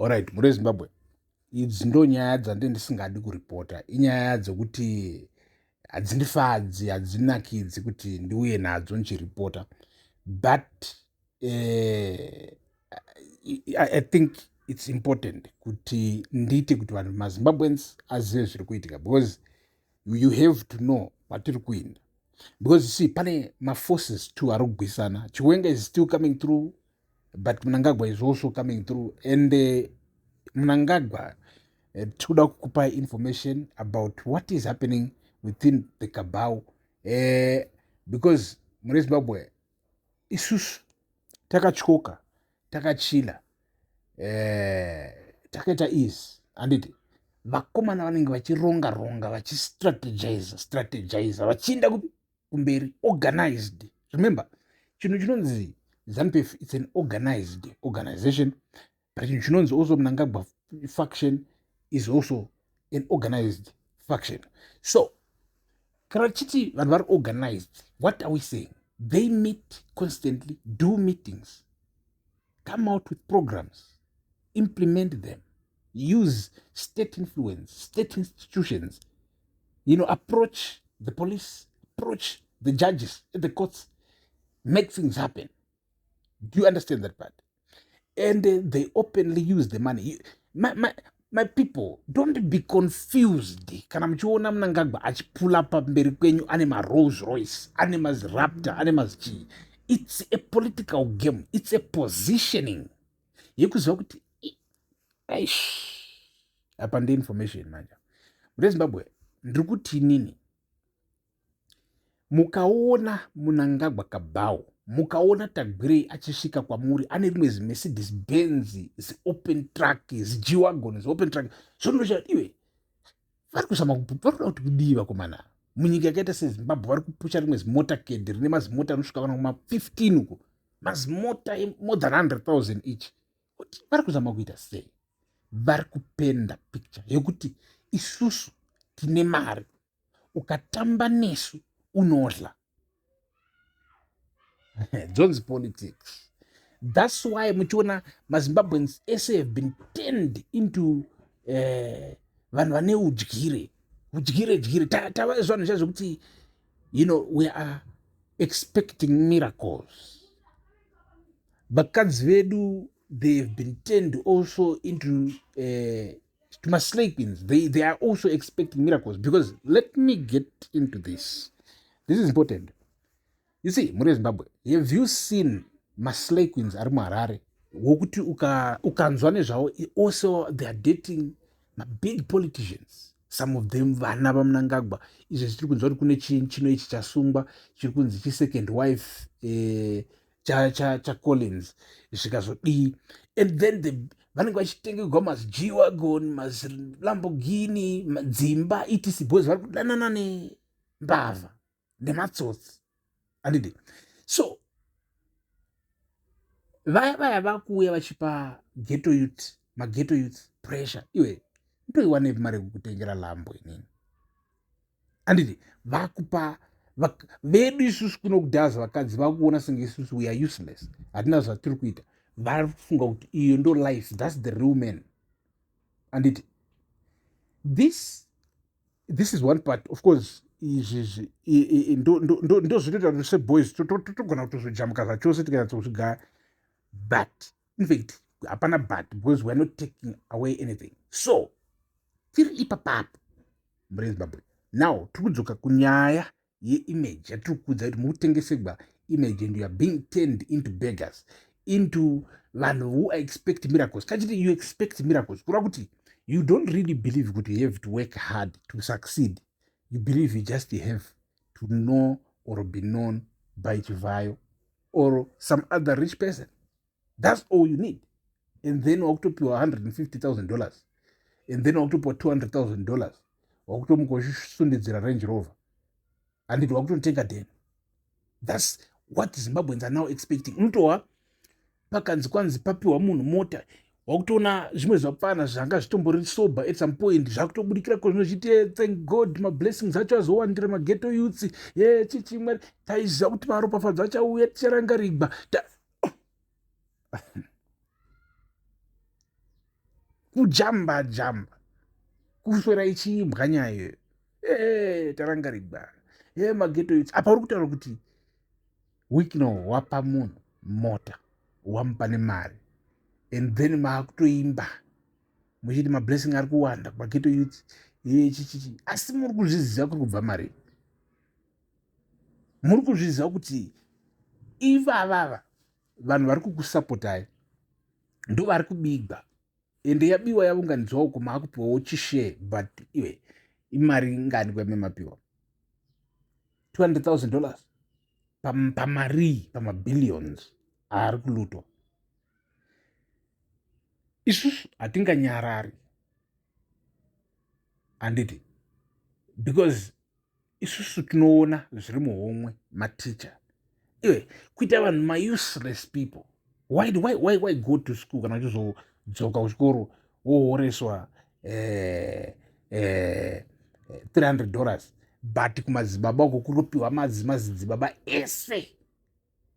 Alright, mhuri yeZimbabwe, idzi ndo nyaya dzande ndisingadi kuripota. Inyaya dzekuti hadzindifadzi, hadzinakidzi kuti ndiuye nadzo ndichiripota, but I think it's important kuti ndiite kuti vanhu maZimbabweans azive zviri kuitika, because you have to know kwatiri kuinda, because see, pane maforces two ari kugwisana. Chiwenga is still coming through, but Mnangagwa is also coming through, and Mnangagwa, tikuda kukupai information about what is happening within the cabal, because mune Zimbabwe isusu takatyoka, takachila, takaita easy, handiti? Vakomana vanenge vachironga ronga, vachistrategize strategize, vachienda kupi? Kumberi, organized. Remember, chinhu chinonzi ZANU PF, it's an organized organization, but chinhu chinonzi also Mnangagwa faction is also an organized faction. So kana tichiti vanhu vari organized, what are we saying? They meet constantly, do meetings, come out with programs, implement them, use state influence, state institutions, approach the police, approach the judges at the courts, make things happen. Do you understand that part? And they openly use the money. My people, don't be confused kana muchiona Mnangagwa achipula pamberi kwenyu ane maRolls Royce, ane maziRaptor, ane mazichii. It's a political game, it's a positioning yekuziva kuti aish, apa ndeinformation manje. Mune Zimbabwe, ndiri kuti inini, mukaona Mnangagwa cabal, mukaona Tagwirei achisvika kwamuri ane rimwe ziMercedes Benz, ziopen truck, ziG-Wagon, ziopen truck, zvonocha iwe, vari kuzama, vari kuda kuti kudii vakomana? Munyika yakaita seZimbabwe vari kupusha rimwe zimotorcade rine mazimota anosvika kana kuma15 uko, mazimota more than 100 000 each. Kuti vari kuzama kuita sei? Vari kupenda picture yekuti isusu tine mari, ukatamba nesu unodla. Jones politics. That's why muchiona maZimbabweans ese have been turned into vanhu vane udyire, udyire dyire. Tava zvanhu zviya zvekuti we are expecting miracles. Vakadzi vedu, they have been turned also into to maslay queens. They are also expecting miracles, because let me get into this. This is important. You see, muri Zimbabwe, have you seen maslay queens ari muHarare, wokuti ukanzwa nezvavo, also they are dating mabig politicians, some of them vana vaMnangagwa? Izvi zvitiri kunzwa kuti kune chino ichi chasungwa, chiri kunzi chisecond wife chaCollins, zvikazodii, and then vanenge vachitengerwa maziG-Wagon, maziLamborghini, dzimba, etc, because vari kudanana nembavha nematsotsi, handidi? So vaya vaya vakuuya vachipa ghetto youth, maghetto youth pressure. Iwe, ndoiwanepi mari yekukutengera Lambo inini, handiti? Vakupa vedu isusu kuno kudhaza vakadzi vakuona senge isusu we are useless, hatina zvatiri kuita. Vari kufunga kuti iyo ndo life, that's the real man, handiti? This is one part. Of course, izvizvi ndo zvinoita kuti seboys togona kutozojamuka zvachose tikanyatsokuzvigaya, but in fact hapana but, because we are not taking away anything. So tiri ipapapo mune Zimbabwe. Now tiri kudzoka kunyaya yeimage yatiri kukudza kuti mukutengesegwa image, and you are being turned into beggars, into vanhu who expect miracles. Kachiti you expect miracles, kureva kuti you don't really believe kuti you have to work hard to succeed. You believe you just have to know or be known by Chivayo or some other rich person. That's all you need, and then wakutopiwa $150,000, and then wakutopiwa $200,000, wakutomuka uchisundidzira Range Rover, handiti? Wakutotenga den. That's what Zimbabweans are now expecting. Unotohwa pakanzi kwanzi papiwa munhu mota, wakutoona zvimwe zvapfana zvanga zvitombori sober at some point zvakutobudikira ko zvino zvichiti, "Thank God, mablessings acho azowandira maghetto youths." Ye chichimwe taiziva kuti maropafadzo achauya, ticharangarigwa. Kujamba jamba. Kuswera ichiimbwa nyaya iyoyo. Eh, tarangarigwa. Eh, mageto youths. Apa uri kutaura kuti Wicknell wapa munhu mota, wamupa nemari. And then maakutoimba muchiti mablessing ari kuwanda kumageto youths. Eh, chichichi. Asi muri kuzviziva kuri kubva mari. Muri kuzviziva kuti ivavava vanhu vari kukusapotai ndovari kubigwa ende yabiwa yaunganidzwa uko maakupiwawo chishare but iwe imari ngani kwame mapiwa $200,000 pamarii pamabillions aari kulutwa. Isusu hatinganyarari handiti because isusu tinoona zviri muhomwe maticha iwe kuita vanhu mauseless people why, why, why, why go to school kana uchizodzoka kuchikoro wohoreswa eh, eh, $300 but kumadzibaba uko kunopiwa mazidzibaba ese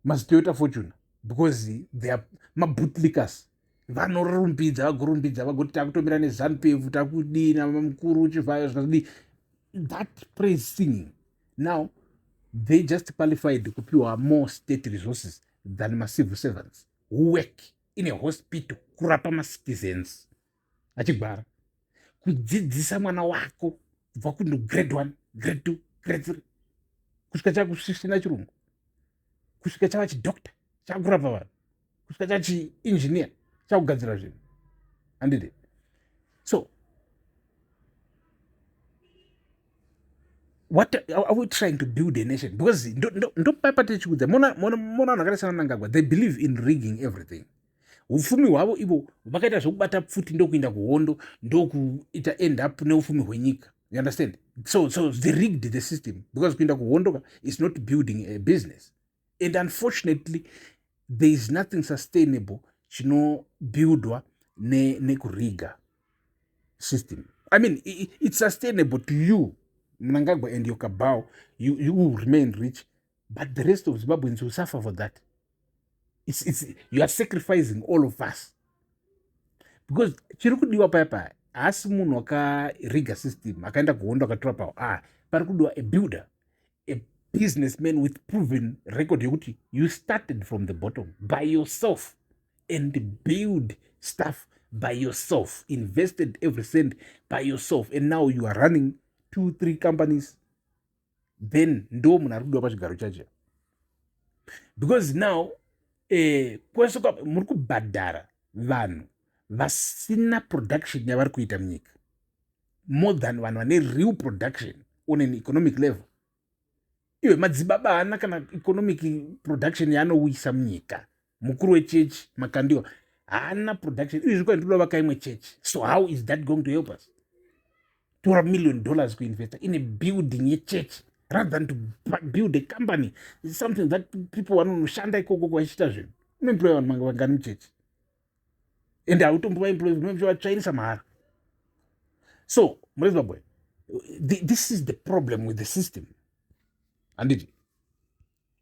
mazitoyota fortune because they are mabootlickers vanorumbidza vagorumbidza vagoti takutomira nezanupf takudii namukuru chivhayo zvikazodii that praise singing now they just qualified kupiwa more state resources than macivil servants who work in a hospital kurapa macitizens achigwara kudzidzisa mwana wako kubva kuno grade 1 grade 2 grade 3 kusvika chakusvisvina chirungu kusvika chava chidoctor chakurapa vanhu kusvika chachiengineer chakugadzira zvinhu handiti so what are we trying to build a nation because ndopapa tichikudza mona vanhu vakaita sana Mnangagwa they believe in rigging everything upfumi hwavo ivo vakaita zvekubata pfuti ndokuinda kuhondo ndokuita end up neupfumi hwenyika you understand so, so they rigged the system because kuinda kuhondo is not building a business and unfortunately there is nothing sustainable chinobuildwa nekuriga ne system i mean it's sustainable to you Mnangagwa and your cabal you, you will remain rich but the rest of Zimbabweans will suffer for that it's, it's, you are sacrificing all of us because chiri kudiwa paya paya haasi munhu akariga system akaenda kuhondo akatora pawo ah pari kudiwa a builder a businessman with proven record yekuti you started from the bottom by yourself and build stuff by yourself invested every cent by yourself and now you are running 2 3 companies then ndo munhu ari kudiwa pachigaro chacho because now eh, kwese muri kubhadhara vanhu vasina production yavari kuita munyika more than vanhu vane real production on an economic level iwe madzibaba haana kana economic production yaanouyisa munyika mukuru wechechi Makandiwa haana production izvi kwai ndinoda vaka imwe chechi so how is that going to help us tora million dollars kuinvesta in a building yechurch rather than to build a company something that people vanonoshanda ikoko vachiita zvinhu unoemploya vanhu vangani muchechi and hautombovaemploy unovatsvairisa mahara so muri Zimbabwe this is the problem with the system handiti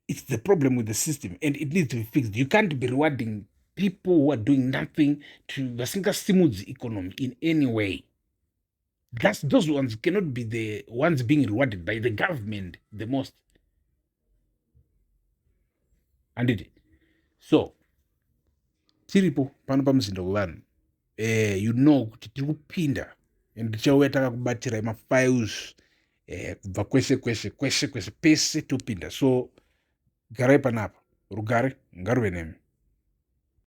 it's the problem with the system and it needs to be fixed you can't be rewarding people who are doing nothing to vasingasimudzi economy in any way That's, those ones cannot be the ones being rewarded by the government the most handiti so tiripo pano pamuzinda wevanhu eh, you know kuti tiri kupinda and tichauya takakubatirai mafiles eh, kubva kwese kwese kwese kwese pese topinda so garai panapa rugare ngaruve nemi.